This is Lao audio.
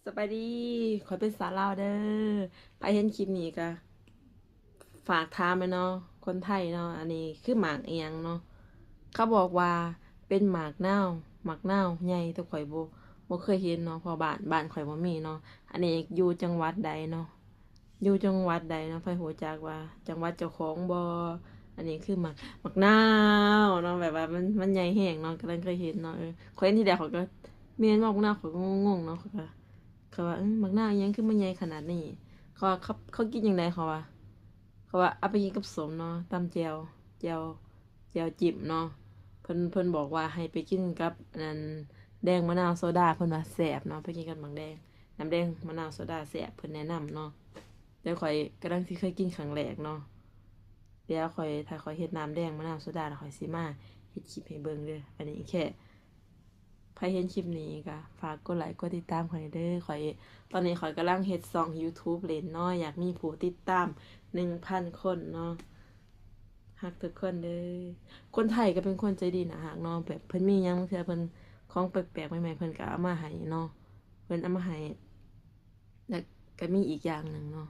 ສະບາຍດີ ຂ້ອຍເປັນສາວລາວເດີ. ໃຜເຫັນຄລິບນີ້ກະຝາກຖາມແດ່ເນາະ ຄົນໄທເນາະ ອັນນີ້ຄືໝາກອີ່ຫຍັງເນາະ? ເຂົາບອກວ່າເປັນໝາກນາວ ໝາກນາວໃຫຍ່ ແຕ່ຂ້ອຍບໍ່ ບໍ່ເຄີຍເຫັນເນາະ ເພາະບ້ານ ບ້ານຂ້ອຍບໍ່ມີເນາະ. ອັນນີ້ຢູ່ຈັງຫວັດໃດເນາະ? ຢູ່ຈັງຫວັດໃດເນາະ? ໃຜຮູ້ຈັກວ່າຈັງຫວັດເຈົ້າຂອງບໍ່? ອັນນີ້ຄືໝາກ ໝາກນາວເນາະ ແບບວ່າມັນ ມັນໃຫຍ່ແຮງເນາະ ກຳລັງເຄີຍເຫັນເນາະ. ເອີ ຂ້ອຍເຫັນທີແລກຂ້ອຍກໍ ແມ່ນໝາກນາວ ຂ້ອຍກໍງົງໆເນາະ ຂ້ອຍກໍ ເຂົາວ່າ ເອີ ໝາກນາວອີ່ຫຍັງຄືມັນໃຫຍ່ຂະໜາດນີ້? ເຂົາວ່າ ເຂົາ ເຂົາກິນຈັ່ງໃດ? ເຂົາວ່າ ເຂົາວ່າເອົາໄປກິນກັບສົ້ມເນາະ ຕຳແຈ່ວ ແຈ່ວ ແຈ່ວຈິ້ມເນາະ. ເພິ່ນ ເພິ່ນບອກວ່າໃຫ້ໄປກິນກັບອັນນັ້ນ ແດງມະນາວໂຊດາ ເພິ່ນວ່າແຊບເນາະ ໄປກິນກັບໝາກແດງ ນ້ຳແດງມະນາວໂຊດາແຊບ ເພິ່ນແນະນຳເນາະ. ແຕ່ຂ້ອຍກຳລັງຊິເຄີຍກິນຄັ້ງແລກເນາະ. ດຽວຂ້ອຍ ຖ້າຂ້ອຍເຮັດນ້ຳແດງມະນາວໂຊດາແລ້ວ ຂ້ອຍຊິມາເຮັດຄລິບໃຫ້ເບິ່ງເດີ. ອັນນີ້ແຄ່ ໃຜເຫັນຄລິບນີ້ກໍຝາກກົດໄລກົດຕິດຕາມຂ້ອຍເດີ. ຂ້ອຍ ຕອນນີ້ຂ້ອຍກຳລັງເຮັດຊ່ອງ YouTube ເຫຼັ້ນເນາະ ຢາກມີຜູ້ຕິດຕາມໜຶ່ງພັນຄົນເນາະ. ຮັກທຸກຄົນເດີ. ຄົນໄທກໍເປັນຄົນໃຈດີໜ້າຮັກເນາະ ແບບເພິ່ນມີຫຍັງ ບາງເທື່ອເພິ່ນ ຂອງແປກໆໃໝ່ໆ ເພິ່ນກໍເອົາມາໃຫ້ເນາະ ເພິ່ນເອົາມາໃຫ້. ແລ້ວກໍມີອີກຢ່າງໜຶ່ງເນາະ